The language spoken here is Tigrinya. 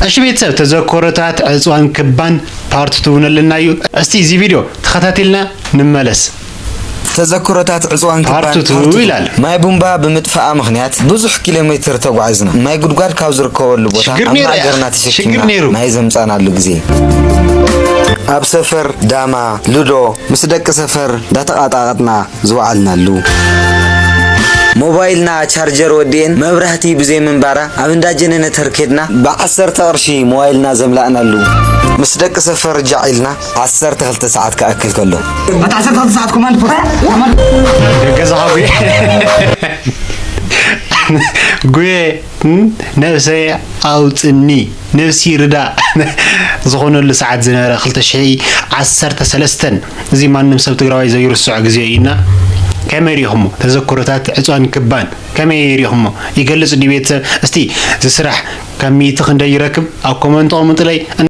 እሺ ቤተሰብ፣ ተዘክሮታት ዕፅዋን ክባን ፓርት ቱ እውን ኣለና እዩ። እስቲ እዚ ቪድዮ ተኸታቲልና ንመለስ። ተዘክሮታት ዕፅዋን ክባን ፓርት ቱ ፓርት ቱ። ይላል። ማይ ቡምባ ብምጥፋኣ ምኽንያት ብዙሕ ኪሎ ሜትር ተጓዒዝና። ማይ ጉድጓድ ካብ ዝርከበሉ ቦታ ሽግር ኣብ ነይሩ፣ ማእገርና ሽግር ተሸኪምና ነይሩ። ማይ ዘምፃናሉ ግዜ። ኣብ ሰፈር ዳማ፣ ሉዶ ምስ ደቂ ሰፈር እንዳተቓጣቐጥና ዝወዓልናሉ። ሞባይልና ቻርጀር ወዲኤን መብራህቲ ብዘይ ምንባራ ኣብ እንዳ ጀነነተር ኬድና ብዓሰርተ ቅርሺ ሞባይልና ዘምላእናሉ። ምስ ደቂ ሰፈር ጃዕ ኢልና ዓሰርተ ክልተ ሰዓት ክኣክል ከሎ። በታ ዓሰርተ ክልተ ሰዓት ኮማንድ ፖስት ኮማንድ ገዛኻ ጉየ ጉየ ነብሰይ ኣውፅኒ ነብሲ ርዳ ዝኾነሉ ሰዓት ዝነበረ ክልተ ሽሕ ዓሰርተ ሰለስተን። እዚ ማንም ሰብ ትግራዋይ ዘይርስዖ ግዜ እዩ እና ከመይ ሪኢኹሞ? ተዘክሮታት ዕፅዋን ክባን ከመይ ሪኢኹሞ? ይገልፅ ድዩ ቤተሰብ? እስቲ እዚ ስራሕ ካብ ሚእቲ ክንደይ ይረክብ ኣብ ኮመንት ኣቐምጡለይ።